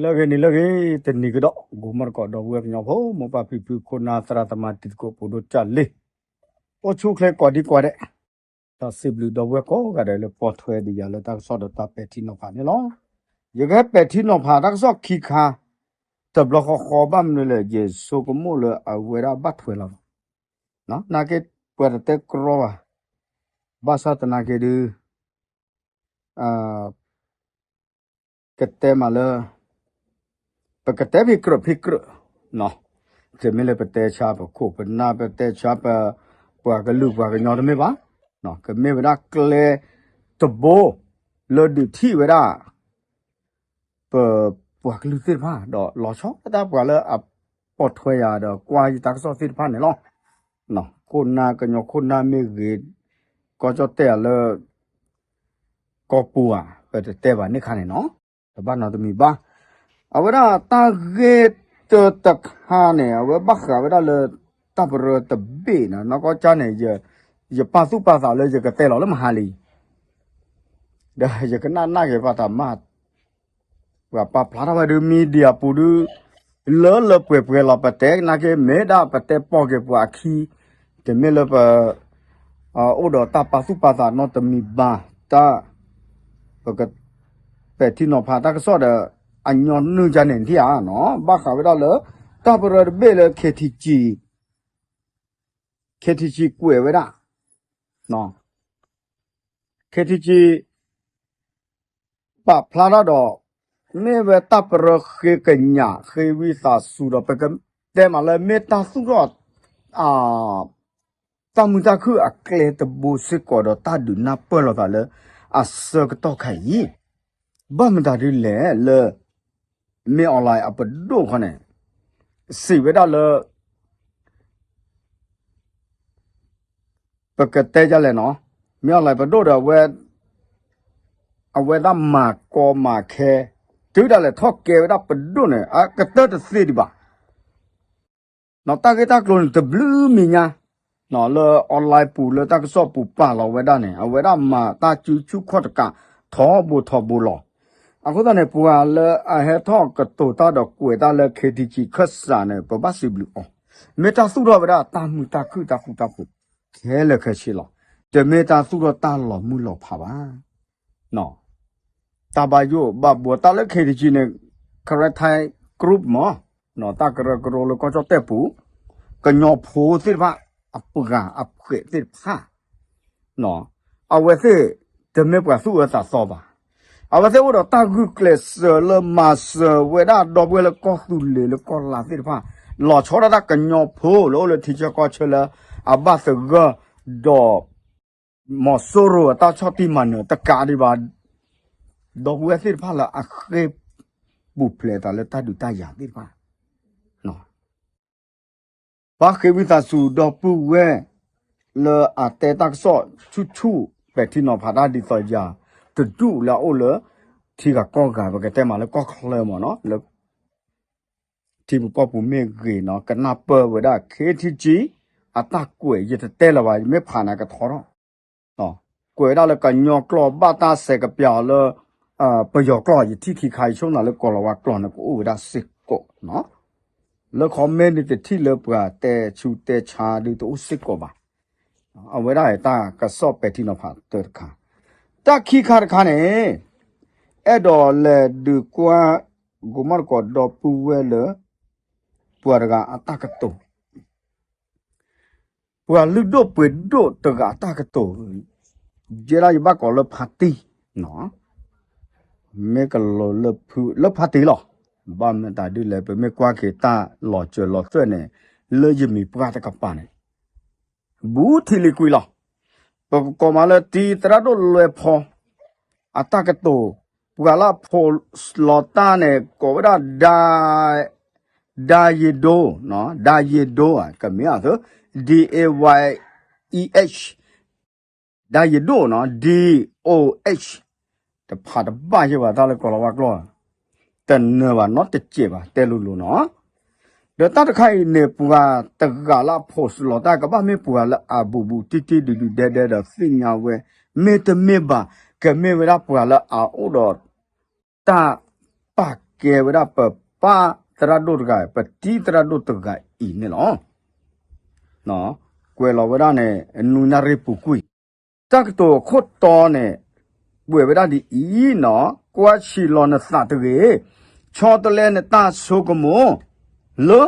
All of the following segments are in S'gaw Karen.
လၢဂ့ၤန့ၣ်လၢဂ့ၤ, တနံၤကဒီး ဂိၤမီၢ်တကိး ဒီပုၢ်ဝဲၢ်ကညီဖိ မိၢ်ပၢ်ဖံဖု ခိၣ်နၢ်သရၣ်သမါ တံၤသကိး ပှၤဒိၣ်ကၢ်လံ, အိၣ်ဆူၣ်အိၣ်ချ့ကိးဒံကိးဒဲး, ဒီးစံးဘျုးဒီပုၢ်ဝဲၢ်ကိးဂၤဒဲးလၢပိာ်ထွဲဒံးယၤလၢတၢ်ကစီၣ်ဒီးတၢ်ပဲာ်ထံနီၤဖးန့ၣ်လီၤ. ယကဟဲပဲာ်ထံနီၤဖးတၢ်ကစီၣ်ခံခါ, တဘျီဃီဃီဘၣ်မနုၤလဲၣ် ယဆိကမိၣ်လၢအဝဲဒၣ်ဘၣ်ထွဲလီၤဘၣ်, နာ်က့ ပှၤတတဲကြီဘၣ်, ဘၣ်ဆၣ်သနာ်က့ဒုး ကတဲမးလၢ ပကတဲဖံးကြၢးဖံးကြၢး, တမ့ၢ်လၢပတဲဆါပခိၣ်ပနၢ် ပတဲဆါပ ပှၤကလုာ်ပှၤကညီတမ့ၢ်ဘၣ်, ကမ့ၢ်ဝဲဒၣ်ကျဲတဘိ လၢဒုးထံၣ်ဝဲဒၣ် ပ ပှၤကလုာ်သ့ၣ်တဖၣ် ဒီးလီၤဆီဒၣ်တၢ်ပှၤလၢအပိာ်ထွဲယၤဒီးကွၢ်ယတၢ်ကစီၣ်သ့ၣ်တဖၣ်န့ၣ်လီၤ. ခိၣ်နၢ်ကညီခိၣ်နၢ်မ့ၢ်ဂ့ၤ, ကီၢ်ကၠီၣ်တဲၣ်ဧါလၢ ကီၢ်ပူၤဧါ ပတတဲဘၣ်န့ၣ်ခါန့ၣ်နီၤ, တဘၣ်နီတမံၤဘၣ်. အဝဲဒၣ်တၢ်ဂ့ၢ်တၢတခါန့ၣ် အဝဲဘၣ်ဃးဝဲဒၣ်လၢ တၢ်ပရၢတဘ့ၣ်န့ၣ် နီၢ်ကီၢ်ကၠၢန့ၣ် ယပာ်သူၣ်ပာ်သးလၢယကတဲလီၤလၢမဟါလံ ဒီးယကနၣ်နၢ်က့ၤပှၤတၢ်မၤ ပှၤပာ်ဖျါထီၣ်ဝဲဒုး media ပူၤဒုး လၢလၢပှဲၤပှဲၤလီၤ ပတဲနာ်က့ မ့ၢ်ဒၣ်ပတဲပိာ်က့ၤပှၤအခံ, တမ့ၢ်လၢပ အိၣ်ဒီးတၢ်ပာ်သူၣ်ပာ်သးနီတမံၤဘၣ်, တၢ် ပကပဲာ်ထံနီၤဖးတၢ်ကစီၣ်ဒီး အညီနုၢ်ကၠၢန့ၣ်ထံၣ်ဧါနီၤ, ဘၣ်ဃးဝဲဒၣ်လၢ တၢ်ပရၢတဘ့ၣ်လၢ KTG, KTG ကွဲးဝဲဒၣ် KTG ပာ်ဖျါထီၣ်ဒီး မ့ၢ်ဝဲတၢ်ပရၢဃ့ကညး ဃ့ဝံသးစူၤဒီး ပကတဲမးလၢမ့ၢ်တၢ်သူၣ်ထီၣ် တၢ်မုာ်တၢ်ခုၣ်အကျဲတဘိစ့ၢ်ကီးဒီး တၢ်ဒုးနၢ်ပၢၢ်လိာ်သးလၢအဆၢကတီၢ်ခါအံၤ, ဘၣ်မတၤဒ်လဲၣ်လၢ မင်းအောင်လှိုင် အပဒိၣ်ခီန့ၣ် စံးဝဲဒၣ်လၢ ပကတဲဒ်လဲၣ်နီၤ, မင်းအောင်လှိုင် ပဒိၣ်ဒီး အဝဲဒၣ်မၤကီမၤခဲ တုၤဒၣ်လဲာ်ထီၣ်ကဲဝဲဒၣ်ပဒိၣ်န့ၣ် အကတၢၢ်တသ့ဒံးဘၣ်. တၢ်ဂ့ၢ်တၢ်ကျိၤန့ၣ် တဘျုးမံၤညါ လၢ online ပူၤ လၢတၢ်ကစီၣ်ပူၤပာ်လီၤဝဲဒၣ်န့ၣ် အဝဲဒၣ်မၤတၢ်စုဆူၣ်ခီၣ်တကး ထီဘိထီဘိလီၤ. အဃိသတးန့ၣ် ပှၤလၢအဟဲထီၣ်ကတိၤတၢ်ဒီးကွဲးတၢ်လၢ KTG ခၢၣ်စးန့ၣ် ပဘၣ်စံးဘျုးအီၤ, မ့ၢ်တၢ်သူၣ်ထီၣ်ဝဲဒၣ်တၢ်မုာ်တၢ်ခုၣ်တၢ်ဃူတၢ်ဖိး ခဲလၢာ်ခဲဆ့လီၤ. တမ့ၢ်တၢ်သူၣ်ထီၣ်တၢ်လီၤမုၢ်လီၤဖးဘၣ်. တၢ်ဘၣ်ယိၣ်ဘၣ်ဘှီတၢ်လၢ KTG န့ၣ် Karen Thai Group မ့ၢ် တၢ်ကရၢကရိလၢကီၢ်ကၠီၣ်တဲၣ်ပူၤ ကညီဖိသ့ၣ်တဖၣ် အပှၤအဖှဲးသ့ၣ်တဖၣ် အဝဲသ့ၣ်တမ့ၢ်ပှၤသူၣ်အၢသးသီဘၣ်. အဝဲသ့ၣ်အိၣ်ဒီးတၢ်ဂုာ်ကျဲးစၢးလၢမၤစၢၤဝဲဒၣ်ဒီပုၢ်ဝဲၢ်လၢကီၢ်သူလ့ၤလၢကီၢ်လါသ့ၣ်တဖၣ် လီၤဆီဒၣ်တၢ်ကညီဖိလၢအိၣ်လၢထံဆၢကီၢ်ဆၢလၢအဘၣ်သဂၢၢ်ဒီး မီၤစိရိၤအတၢ်ဆီၣ်တံၢ်မၤနၢၤတကးဒံးဘၣ် ဒီပုၢ်ဝဲၢ်သ့ၣ်တဖၣ်လၢအဃ့ၢ်ပူၤဖျဲးသးလၢတၢ်ဒုးတၢ်ယၤသ့ၣ်တဖၣ် ဘၣ်ဃ့ဝံသးစူၤဒီပုၢ်ဝဲၢ် လၢအတဲတၢ်ကစီၣ်ဆူၣ်ဆူၣ် ပဲာ်ထံနီၤဖးတၢ်ဒ်သိးယၤ တဒူၣ်လၢအအိၣ်လၢ ထံဂၤကီၢ်ဂၤ ပကတဲမးလၢကီၢ်ချၢမ့ၢ်နီၤ လၢ ထံပူၤကီၢ်ပူၤမ့ၢ်ဂ့ၤနီၤ ကနၢ်ပၢၢ်ဝဲဒၣ် KTG အတၢ်ကွဲး ယတတဲလၢၤဘၣ် ယမ့ၢ်ဖးန့ၣ်ကထီထီၣ် ကွဲးဝဲဒၣ်လၢကညီကျိာ် ဘၣ်တၢ်စဲးကပျၢ်အီၤလၢ ပယီၤကျိာ် ယထံၣ်ခံခါ ယဆိကမိၣ်လၢကိၤလၤဝါကျိာ်န့ၣ် ကအိၣ်ဝဲဒၣ်စ့ၢ်ကီးနီၤ လၢ comment န့ၣ် တထံၣ်လၢပှၤတဲဆူးတဲဆါဒုးတအိၣ်စ့ၢ်ကီးဘၣ်. အဝဲဒၣ်တၢ်ကစီၣ်ပဲာ်ထံနီၤဖးတၢတခါ, တၢ်ခံခါတခါန့ၣ် အဲၣ်ဒိးလဲၤဒုးကွၢ် ဂိၤမီၢ်တကိးဒီပုၢ်ဝဲၢ်လၢ ပှၤတဂၤအတၢ်ကတိၤ ပှၤလုၢ်ဒိၣ်ပှ့ၤဒိၣ်တဂၤအတၢ်ကတိၤ, ယဲဒၣ်ယဘၣ်ကိးလၢဖါတံၢ်, မ့ၢ်ကလီၤလၢဖုလၢဖါတံၢ်လီၤ. ဘၣ်မတၤဒ်လဲၣ် ပမ့ၢ်ကွၢ်က့ၤတၢ်လီၤစၢၤလီၤသွဲၣ်န့ၣ် လၢယမံၤပှၢ်တကပၤန့ၣ် ဘူးထံလံကွံာ်လီၤ. ပကကိးမးလၢတံၤသရၣ်ဒိၣ်လွဲဖီ အတၢ်ကတိၤ, ပှၤလၢအဖိးလီၤတၢ်န့ၣ် ကိးဝဲဒၣ် ဒၤယ့ဒိ, ဒၤယ့ဒိ, ကမ့ၢ်အသး D A Y E H, ဒၤယ့ဒိနီၤ D O H, တဖးတဘၣ်ယဲၢ်ဘၣ်တၢ်လၢကိၤလၤဝါကျိာ်, တနၢၤဘၣ်နီတစဲးဘၣ် တဲလိၤလိၤနီၤ. ဒီးတၢ်တခါအံၤန့ၣ် ပှၤတဂၤလၢအဖိးလီၤတၢ် ကဘၣ်မ့ၢ်ပှၤလၢအဘူးဘူးတံၢ်တံၢ်ဒုးဒုးဒဲဒဲဒီးသ့ၣ်ညါဝဲ, မ့တမ့ၢ်ဘၣ် ကမ့ၢ်ဝဲဒၣ်ပှၤလၢအအိၣ်ဒီး တၢ်ပာ် ကဲဝဲဒၣ်ပပၢ်သရၣ်ဒိၣ်တဂၤ ပတံၤသရၣ်ဒိၣ်တဂၤအံၤန့ၣ်လီၤ. ကွဲးလီၤဝဲဒၣ်န့ၣ် နူညါရ့ပူၤကွံာ် တၢ်ကတိၤအခိၣ်တီန့ၣ် ကွဲးဝဲဒၣ်ဒ်အံၤနီၤ, ကွၢ်ဆံးလီၤနသးတဂ့ၤ, ဆီတလဲနတၢ်ဆိကမိၣ် လၢ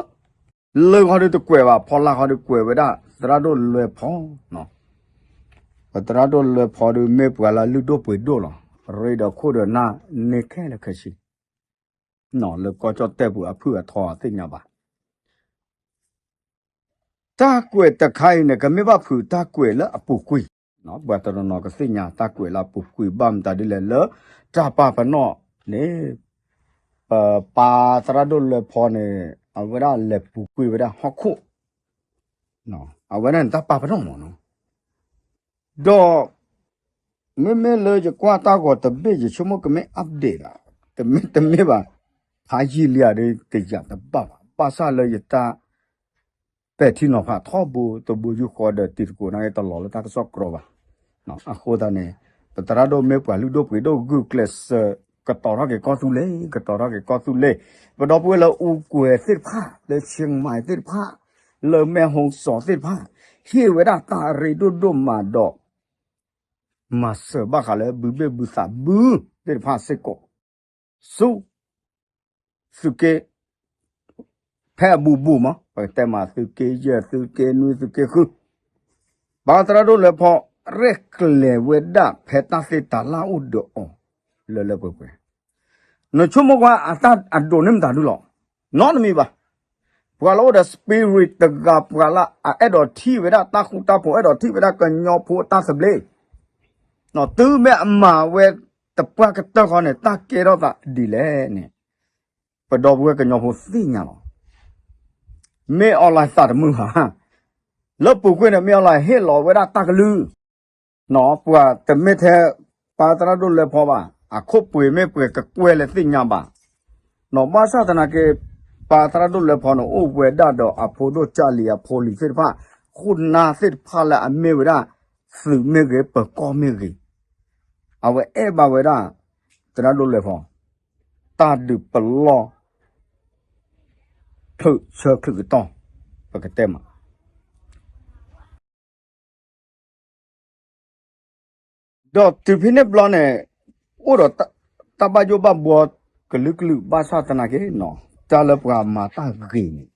လၢဂီၤဒုးတကွဲးဘၣ်, ဖီလာ်ဂီၤဒုးကွဲးဝဲဒၣ် သရၣ်ဒိၣ်လွဲဖီနီၤ. ပသရၣ်ဒိၣ်လွဲဖီဒုးမ့ၢ်ပှၤလၢလုၢ်ဒိၣ်ပှ့ၤဒိၣ်လီၤ. ရ့ဒီးခိၣ်ဒီးနၢ်န့ၢ်ခဲလၢာ်ခဲဆ့ လၢကီၢ်ကၠီၣ်တဲၣ်ပူၤအဖုၣ်အထီအသ့ၣ်ညါဘၣ်. တၢ်ကွဲးတခါအံၤန့ၣ် ကမ့ၢ်ဘၣ်ဖုးတၢ်ကွဲးလၢအပူၤကွံာ်, ပှၤတနီၤနီၤကသ့ၣ်ညါတၢ်ကွဲးလၢအပူၤကွံာ် ဘၣ်မတၤဒ်လဲၣ်လၢ တၢ်ပာ်ပနီၣ်န့ၣ် ပပၢ်သရၣ်ဒိၣ်လွဲဖီန့ၣ် အဝဲဒၣ်လဲၤပူၤကွံာ်ဝဲဒၣ်ဟီၣ်ခိၣ်, အဝဲဒၣ်န့ၣ်တၢ်ပာ်ပနီၣ်မးနီၤ. ဒီး မ့မ့ၢ်လၢယကွၢ်တၢ်ဂီၤတဘ့ၣ် ယဆိကမိၣ်ကမ့ၢ် update လီၤ, တမ့ၢ်တမ့ၢ်ဘၣ်, ဖးယံာ်လံဧါဒီးတယာ်တဘၣ်ဘၣ်, ဘၣ်ဆၣ်လၢယတၢ် ပဲာ်ထံနီၤဖးထီဘိ တဘိယူၢ်ဃီဒီးတံၤသကိးန့ၣ် တလီၤလၢတၢ်ကစီၣ်ကြီဘၣ်. အဃိသတးန့ၣ် ပသရၣ်ဒိၣ်မ့ၢ်ပှၤလုၢ်ဒိၣ်ပှ့ၤဒိၣ်ဂုာ်ကျဲးစၢး ကတီၤထီၣ်က့ၤကီၢ်သူလ့ၤ, ကတီၤထီၣ်က့ၤကီၢ်သူလ့ၤ, ပဒီပုၢ်ဝဲၢ်လၢအူကွဲၤသ့ၣ်တဖၣ်, လၢဆ့မၤသ့ၣ်တဖၣ်, လၢမဲၢ်ဟီစီၤသ့ၣ်တဖၣ်, ဟ့ၣ်ဝဲဒၣ်တၢ်ရ့ဒိၣ်ဒိၣ်မးဒီး မၤစၢၤဘၣ်ဃးလၢဘုဘ့ၣ်ဘုသးဘုသ့ၣ်တဖၣ်စ့ၢ်ကီး ဆူ သုးက့ ဖဲအဘူးဘူးမး ပကတဲမး သုးက့ယဲၢ် သုးက့နွံ သုးက့ဃု, ပၢ်သရၣ်ဒိၣ်လွဲဖီ ရဲၣ်ကျဲၤဝဲဒၣ်ဖဲတၢ်သ့တၢ်လၢ်အိၣ်ဒီးအီၤ လၢလၢပှဲၤပှဲၤ, နဆိကမိၣ်ကွၢ်အတၢ်အဒိးန့ၢ်မတၤဒုလီၤ, နီတမံၤဘၣ်. ပှၤလၢအိၣ်ဒီး spirit တဂၤ ပှၤလၢအအဲၣ်ဒိးထံၣ်ဝဲဒၣ်တၢ်ဃူတၢ်ဖိး အဲၣ်ဒိးထံၣ်ဝဲဒၣ်ကညီဖိအတၢ်သဘျ့, တုၤမ့ၢ်အမၤဝဲတပှၢ်ကတၢၢ်ဃီန့ၣ် တၢ်ကဲထီၣ်သးဒ်လဲၣ်န့ၣ် ပဒီပုၢ်ဝဲၢ်ကညီဖိသ့ၣ်ညါလီၤ. မ့ၢ် online သးတမုာ်ဘၣ်, လၢပူၤကွံာ်န့ၣ် မ့ၢ် online ဟ့ၣ်လီၤဝဲဒၣ်တၢ်ကလုၢ် ပှၤတမ့ၢ်ထဲ ပၢ်သရၣ်ဒိၣ်လွဲဖီဘၣ်, အခိၣ်ပှ့ၤမ့ၢ်ပှဲၤကကွဲၢ်လၢသ့ၣ်ညါဘၣ်. ဘၣ်ဆၣ်သနာ်က့ ပၢ်သရၣ်ဒိၣ်လွဲဖီန့ၣ် အိၣ်ဝဲဒၣ်ဒီးအဖိဒိၣ်ကၢ်လံၤအဖိလံၤသ့ၣ်တဖၣ်, ခိၣ်နၢ်သ့ၣ်တဖၣ်လၢအမ့ၢ်ဝဲဒၣ် သုးမ့ၢ်ဂ့ၤ ပၢၤကီၢ်မ့ၢ်ဂ့ၤ, အဝဲအဲၣ်ဘၣ်ဝဲဒၣ် သရၣ်ဒိၣ်လွဲဖီ တၢ်ဒုးပလီၢ် ချုးဆၢချုးကတီၢ် ပကတဲမး ဒီးတုၤဖဲန့ၣ်ဘျီန့ၣ် အိၣ်ဒီးတၢ်ဘၣ်ယိၣ်ဘၣ်ဘှီကလုာ်ကလုာ် ဘၣ်ဆၣ်သနာ်က့နီၤ တၢ်လၢပှၤမၤတၢ်ဂ့ၤန့ၣ်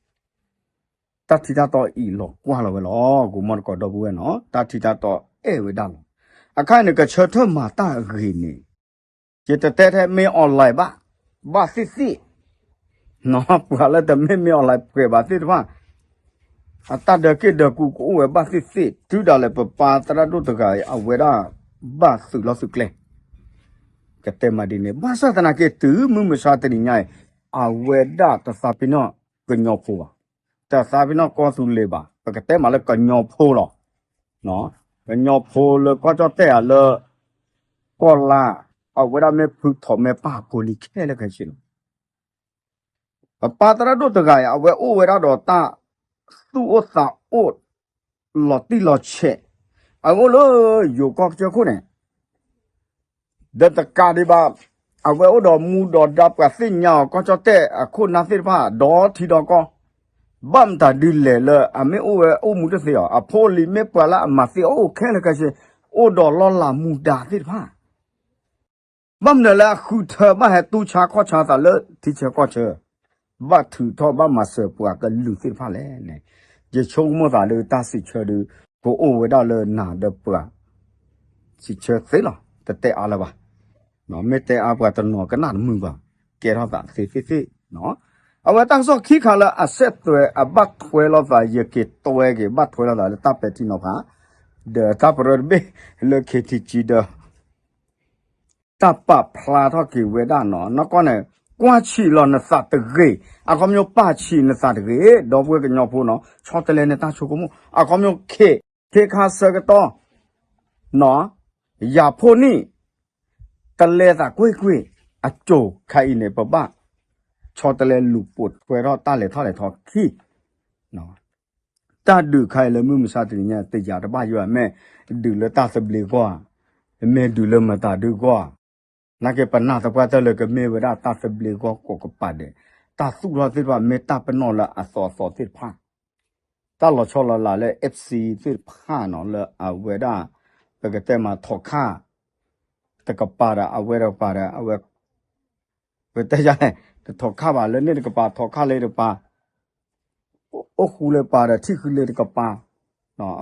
တၢ်ထံတၢ်တီအံၤလီၤကွၢ်လီၤဝဲလီၤ. ကိးမီၢ်တကိးဒီပုၢ်ဝဲၢ်နီၤ တၢ်ထံတၢ်တီအဲၣ်ဝဲဒၣ်လီၤ. အခါန့ၣ် ကဆၢထၢၣ်မၤတၢ်ဂ့ၤန့ၣ် ယတတဲထဲမ့ၢ် online ဘၣ်, ဘၣ်သ့ၣ်သ့ၣ် ပှၤလၢတမ့ၢ်မ့ၢ် online ပှဲၤဘၣ်သ့ၣ်တဖၣ် အတၢ်ဒၢးက့ၢ်ဒၢးကူကအိၣ်ဝဲဘၣ်သ့ၣ်သ့ၣ် တုၤဒၣ်လဲာ်ပပၢ်သရၣ်ဒိၣ်တဂၤအံၤ အဝဲဒၣ်ဘၣ်သုးလီၢ်သုးကျဲ ကတဲမးဒ်န့ၣ် ဘၣ်ဆၣ်သနာ်က့ တုၤမုၢ်မဆါတနံၤညါအံၤ အဝဲဒၣ်တသးပ့ၤနီၣ်ကညီဖိဘၣ်, တသးပ့ၤနီၣ်ကီၢ်သူလ့ၤဘၣ်, ပကတဲမးလၢကညီဖိလီၤ. ကညီဖိလၢကီၢ်ကၠီၣ်တဲၣ်ဧါ လၢကီၢ်လါ အဝဲဒၣ်မ့ၢ်ဖုထီၣ်မ့ၢ်ပၢ်ဖိလံၤခဲလၢာ်ခဲဆ့လီၤ. ပပၢ်သရၣ်ဒိၣ်တဂၤအံၤ အဝဲအိၣ်ဝဲဒၣ်ဒီးတၢ်သူၣ်အိၣ်သးအိၣ် လီၤတံၢ်လီၤဆဲး, အအိၣ်လၢယိၤကီၢ်ကစၢၢ်ခိၣ်န့ၣ် ဒီးတကးဒံးဘၣ် အဝဲအိၣ်ဒီးမူဒီးဒါ ပှၤသ့ၣ်ညါအီၤ ကီၢ်ကၠီၣ်တဲၣ်အခိၣ်နၢ်သ့ၣ်တဖၣ် ဒီထံဒီကီၢ်, ဘၣ်မတၤဒ်လဲၣ်လၢအမ့ၢ်အိၣ်ဝဲအိၣ်မူတသ့အီၤ, အဖိအလံၤမ့ၢ်ပှၤလၢအမၤသ့အိၣ်ခဲလၢာ်ခဲဆ့, အိၣ်ဒီးလီၢ်လၤမူဒါသ့ၣ်တဖၣ် ဘၣ်မနုၤလၢအဃုထၢဘၣ်ဟဲတူၢ်ဆါခီၣ်ဆါသးလၢထံဆၢကီၢ်ဆၢ, ဘၣ်ထုးထီၣ်ဘၣ်မၤစၢၤပှၤကလုာ်သ့ၣ်တဖၣ်လဲၣ်န့ၣ်, ယဆိကမိၣ်သးဒီးတၢ်စံးဆၢဒီး ကအိၣ်ဝဲဒၣ်လၢနၤဒီးပှၤ စံးဆၢသ့လီၤ, တတဲအါလၢၤဘၣ်. မ့ၢ်တဲအါပှၤတနီၤကနၣ်တမုာ်ဘၣ်, ကဲထီၣ်သးသ့သ့သ့. အဝဲတၢ်ကစီၣ်ခံခါလၢအစဲးသွဲးအဘၣ်ထွဲလိာ်သး ယက့ၤတွဲက့ၤဘၣ်ထွဲလိာ်သးလၢတၢ်ပဲာ်ထံနီၤဖး ဒီးတၢ်ပရၢတဘ့ၣ်လၢ ခ့ထံကၠံ ဒီး တၢ်ပာ်ဖျါထီၣ်က့ၤဝဲဒၣ်နီၤ, နီၢ်ကီၢ်န့ၣ် ကွၢ်ဆံးလီၤနသးတဂ့ၤ, အခီပညီပာ်ဆံးနသးတဂ့ၤ, ဒီပုၢ်ဝဲၢ်ကညီဖိနီၤ, ဆီတလဲနတၢ်ဆိကမိၣ်, အခီပညီခ့, ခ့ခါဆၢကတီၢ်, နီၤ, ယၤဖိနံၣ်, တလဲသးကွ့ၢ်ကွ့ၢ်, အစိၤခါအံၤန့ၣ် ပဘၣ် ဆီတလဲလူၤပိာ်ထွဲထီၣ်တၢ်လဲၤထီၣ်လဲၤထီခံ တၢ်ဒုးခါအံၤလၢမုၢ်မဆါတနံၤညါ တယာ်တဘၣ်ယိၣ်ဧါ, မ့ၢ်ဒုးလၢတၢ်သဘျ့ဂီၢ်ဧါ, မ့ၢ်ဒုးလၢမတၤဒုဂီၢ်ဧါ, နာ်က့ပနာ်သပှၢ်တၢၢ်လၢကမ့ၢ်ဝဲဒၣ်တၢ်သဘျ့ဂီၢ်ကိးကပၤဒဲး, တၢ်သူၣ်ထီၣ်သ့ၣ်တဖၣ်မ့ၢ်တၢ်ပနီၣ်လၢအသီအသီသ့ၣ်တဖၣ်, တၢ်လီၤဆီလီၤလးလၢ FC သ့ၣ်တဖၣ်နီၤ လၢအဝဲဒၣ် ပကတဲမးထီၣ်ခၣ် တကပၤဒီး အဝဲတကပၤဒီး အဝဲ ပတဲယလဲၣ် တထီၣ်ခၣ်ဘၣ်လၢန့ၣ်တကပၤ ထီၣ်ခၣ်လၢတကပၤ အိၣ်ဃူလၢပၤဒီး ထံၣ်ဃုလၢတကပၤ,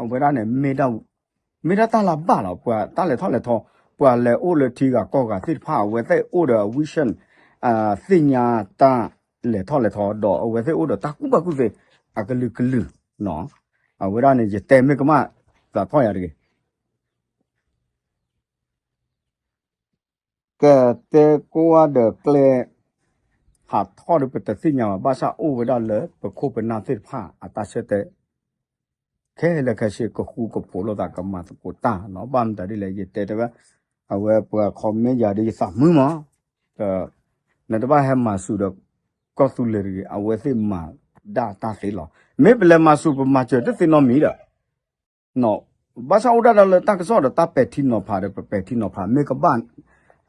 အဝဲဒၣ်န့ၣ် မ့ၢ်ဒၣ်တၢ်လၢဘၣ်လီၤ. ပှၤတၢ်လဲၤထီၣ်လဲၤထီ, ပှၤလဲၤအိၣ်လၢထံဂၤကီၢ်ဂၤသ့ၣ်တဖၣ် အဝဲသ့ၣ်အိၣ်ဒီး vision သ့ၣ်ညါတၢ်လဲၤထီၣ်လဲၤထီ ဒီးအဝဲသ့ၣ်အိၣ်ဒီးတၢ်ကူၣ်ဘၣ်ကူၣ်သ့ အကလုာ်ကလုာ်, အဝဲဒၣ်န့ၣ် ယတဲမ့ၢ်ကမၣ် သးထီၣ်ယၤတဂ့ၤ ကတဲကိးဂၤဒီးကျဲ ဟးထီၣ်ဒီးပတသ့ၣ်ညါဘၣ်, ဘၣ်ဆၣ်အိၣ်ဝဲဒၣ်လၢပခိၣ်ပနၢ်သ့ၣ်တဖၣ်အတၢ်ဆၢတဲာ် ခဲလၢာ်ခဲဆ့ ကဃူကဖိးလိာ်သး ကမၤသကိးတၢ်နီၤ. ဘၣ်မတၤဒ်လဲၣ် ယတဲတဲဝဲ အဝဲပှၤ comment ယၤဒီး ယသးမုာ်မး, နတဘၣ်ဟဲမၤစူၤဒီး ကီၢ်သူလ့ၤတဂ့ၤ, အဝဲသ့ၣ်မၤဒၣ်တၢ်သ့လီၤ. မ့ၢ်ပလဲၤမၤစူၤ ပမၤစၢၤတသ့နီတမံၤဒီး ဘၣ်ဆၣ်အိၣ်ဒၣ်ဒီးလၢတၢ်ကစီၣ်ဒီး တၢ်ပဲာ်ထံနီၤဖးဒီး ပပဲာ်ထံနီၤဖး မ့ၢ်ကဘၣ်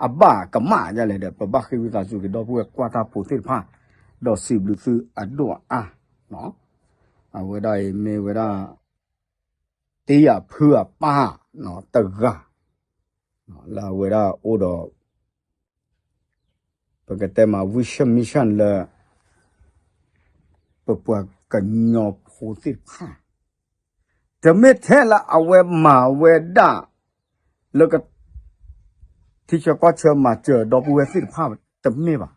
အဘၣ်ကမၣ်ဒ်လဲၣ်ဒီး ပဘၣ်ဃ့ဝံသးစူၤက့ၤ ဒီပုၢ်ဝဲၢ်ကွၢ်တၢ်ဖိသ့ၣ်တဖၣ်, ဒီးစံးဘျုးသုအဒိၣ်အအါ, အဝဲဒၣ်အံၤမ့ၢ်ဝဲဒၣ် တ့ယၤဖုအပၢ်တဂၤ လၢအဝဲဒၣ်အိၣ်ဒီး ပကတဲမး vision mission လၢ ပပှၤကညီဖိသ့ၣ်တဖၣ်, တမ့ၢ်ထဲလၢအဝဲမၤဝဲဒၣ် လၢက ထံဆၢကီၢ်ဆၢမၤစၢၤဒီပုၢ်ဝဲၢ်သ့ၣ်တဖၣ်တမ့ၢ်ဘၣ်.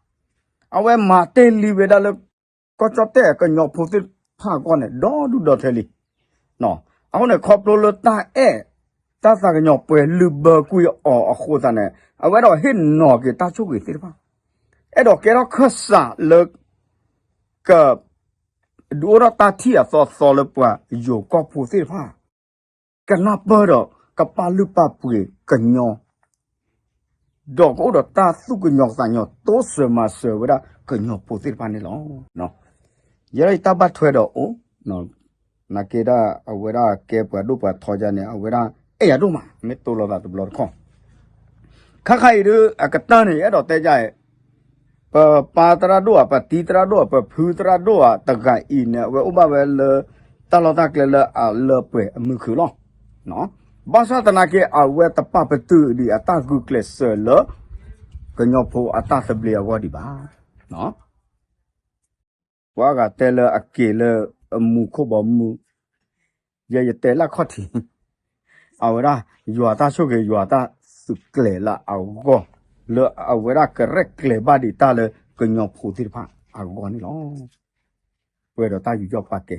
အဝဲမၤတ့ၢ်လံဝဲဒၣ်လၢ ကီၢ်ကၠီၣ်တဲၣ်ကညီဖိသ့ၣ်တဖၣ်အဂီၢ်န့ၣ် ဒီဒူၣ်ဒီထၢလံ. အဃိန့ၣ် ခီဖျိလၢတၢ်အဲၣ် တၢ်သးကညီၤပှဲၤလုၢ်ဘၢကွံာ်အီၤအဃိသတးန့ၣ် အဝဲဒၣ်ဟ့ၣ်နီၤက့ၤတၢ်ဆိၣ်ဂ့ၤသ့ၣ်တဖၣ်, အဲၣ်ဒိးကဲထီၣ်ခၢၣ်စးလၢ က ဒုးအိၣ်ထီၣ်တၢ်ထံၣ်အသီသီလၢပှၤယိၤကီၢ်ဖိသ့ၣ်တဖၣ် ကနၢ်ပၢၢ်ဒီးကပာ်လုၢ်ပာ်ပှ့ၤကညီ, ဒီးကအိၣ်ဒီးတၢ်သူၣ်ကညီၤသးကညီၤ တိစၢၤမၤစၢၤဝဲဒၣ်ကညီဖိသ့ၣ်တဖၣ်န့ၣ်လီၤ. ယဲဒၣ်အံၤတၢ်ဘၣ်ထွဲဒီးအိၣ်, နာ်က့ဒၣ်အဝဲဒၣ်ကဲပှၤဒိၣ်ပှၤထီယါန့ၣ် အဝဲဒၣ်အဲၣ်ယၤဒိၣ်မး မ့ၢ်တိၢ်လိာ်သးတဘျီတခီၣ် ခါခါအံၤဒုး အကတၢၢ်န့ၣ် ယအဲၣ်ဒိးတဲယၤအံၤ, ပပၢ်သရၣ်ဒိၣ်ဧါ, ပတံၤသရၣ်ဒိၣ်ဧါ, ပဖုသရၣ်ဒိၣ်ဧါ တဂၤအံၤန့ၣ် အဝဲအိၣ်ဘၣ်ဝဲလၢ တၢ်လီၢ်တၢ်ကျဲလၢအလၢပှဲၤအမုၢ်ခုၣ်လီၤ. ဘၣ်ဆၣ်သနာ်က့ အဝဲတပာ်ပတုာ်ဒံးအတၢ်ဂုာ်ကျဲးစၢးလၢ ကညီဖိအတၢ်သဘျ့အဂီၢ်ဒံးဘၣ်. ပှၤဂၤတဲလၢအက့ၤလၢအမူခိၣ်ဘီမုၢ်, ယဲယတဲလၢခီၣ်ထံး, အဝဲဒၣ် ယွၤတၢ်ဆိၣ်ဂ့ၤ ယွၤတၢ်သုးကျဲၤလၢအဂီၢ်, လၢအဝဲဒၣ်ကရဲၣ်ကျဲၤဘၣ်ဒံးတၢ်လၢကညီဖိသ့ၣ်တဖၣ်အဂီၢ်န့ၣ်လီၤ. ပှဲၤဒီးတၢ်ယူးယီၣ်ပာ်ကဲ